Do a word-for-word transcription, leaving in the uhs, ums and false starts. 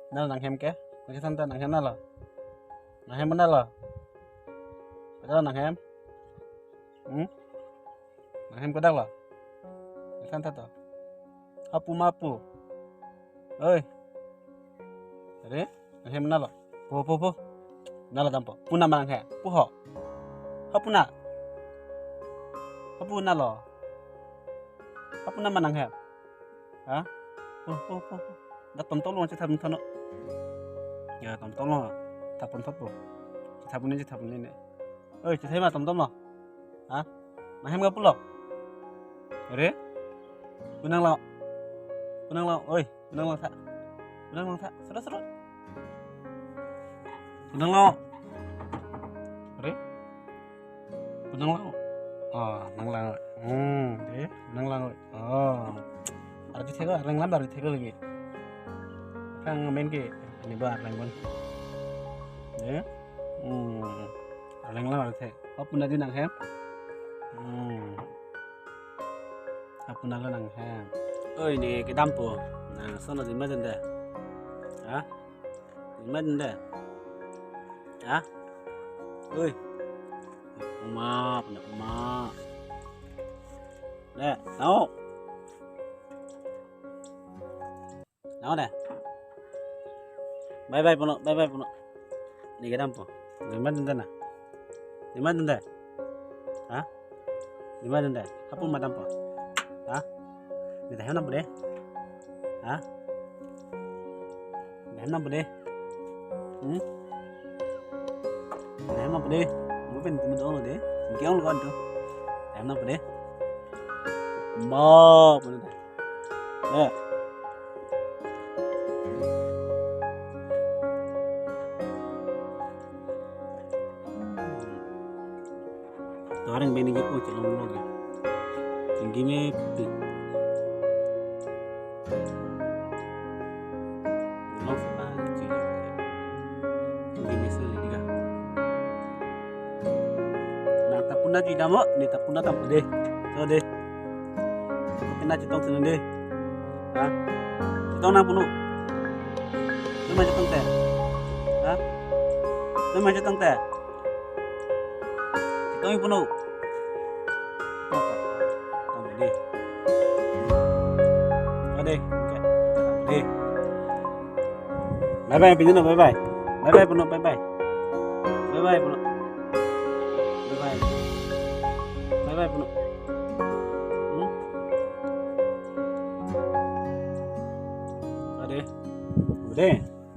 Nalo nanghem ke? Nangkethan ta nanghem nalo. Nanghem nalo. Kodaklo nanghem? Hmm? Nanghem kodaklo? Nangkethan ta to. Hapu ma pu. Oi. Are, nanghem nalo. Pu, pu, pu. Nalo dampo. Pu nama nanghem? Pu ho. Hapu na. Hapu nalo. Hapu nama nanghem? Ha? Pu, pu, pu, pu. Dak tomtom lo, chethan thono. Ya, tomtom lo. Thapon thot po. Chethan puni, chethan puni ne. Oi, chethan ma tomtom lo. Ha? Nanghem ga pulo. Are? Pu nanglo. Pu nanglo. Oi, pu nanglo tha. Pu nanglo tha. Sero, sero. Pu nanglo. Are? Pu nanglo. Oh, nanglang. Hmm, de, nanglang. Oh. Arju thek, arleng lam arju thek lagi. Kang main ke, ini ba arleng pon. Ya. Hmm. Arleng lam arju thek. Hapu na di nanghem? Hmm. Hapu nalo nanghem? Oi, ne kedampo. Nang sono di ma dende? Ha? Di ma dende? Ha? Oi. Uma, puna uma. Le, nao. Nao de. Bye bye puno, bye bye puno. Ne kedampo. Di ma dende na? Di ma dende? Ha? Di ma dende? Hapu ma dampo? Ha? Ne ta hem nangpo de? Ha? Ne ta hem nangpo de? Hmm? Ne ta hem nangpo de? Mo pen tu mo dong de. Singki ong lo kan tu. Ne ta hem nangpo de? Ma, puno de. Eh. Tarang bini gitu celong lo ya. Tinggi me putih. Long seta tinggi. Tinggi me seli tiga. Nang ta pu na di damo, ne ta pu na dampo de. So de. Kena chetong sini de. Ha? Chetong nang puno. Chetong ma chetong te. Ha? Chetong ma chetong te. Chetong puno. Dampo de. Ade. Oke. Dampo de. Bye bye, pinu, bye bye. Bye bye puno, bye bye. Bye bye puno. Bye bye. Bye bye puno. Hmm? Ade. Ade.